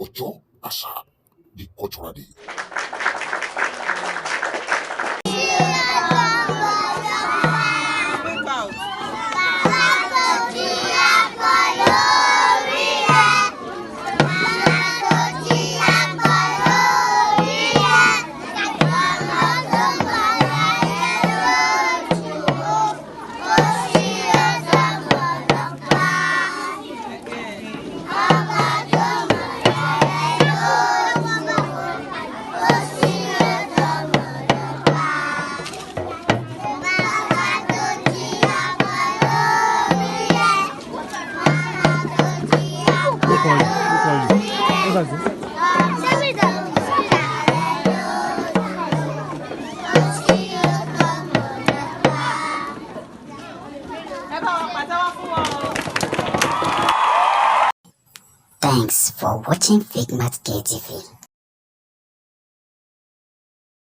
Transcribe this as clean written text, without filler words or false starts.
Ọjọ́ Àṣà, the cultural day. Speak out. Again. Who call you? Who call you? What's that thing? Ẹ bá wa pàtẹ́wọ́ fún wọn o. Thanks for watching Figmat KTV.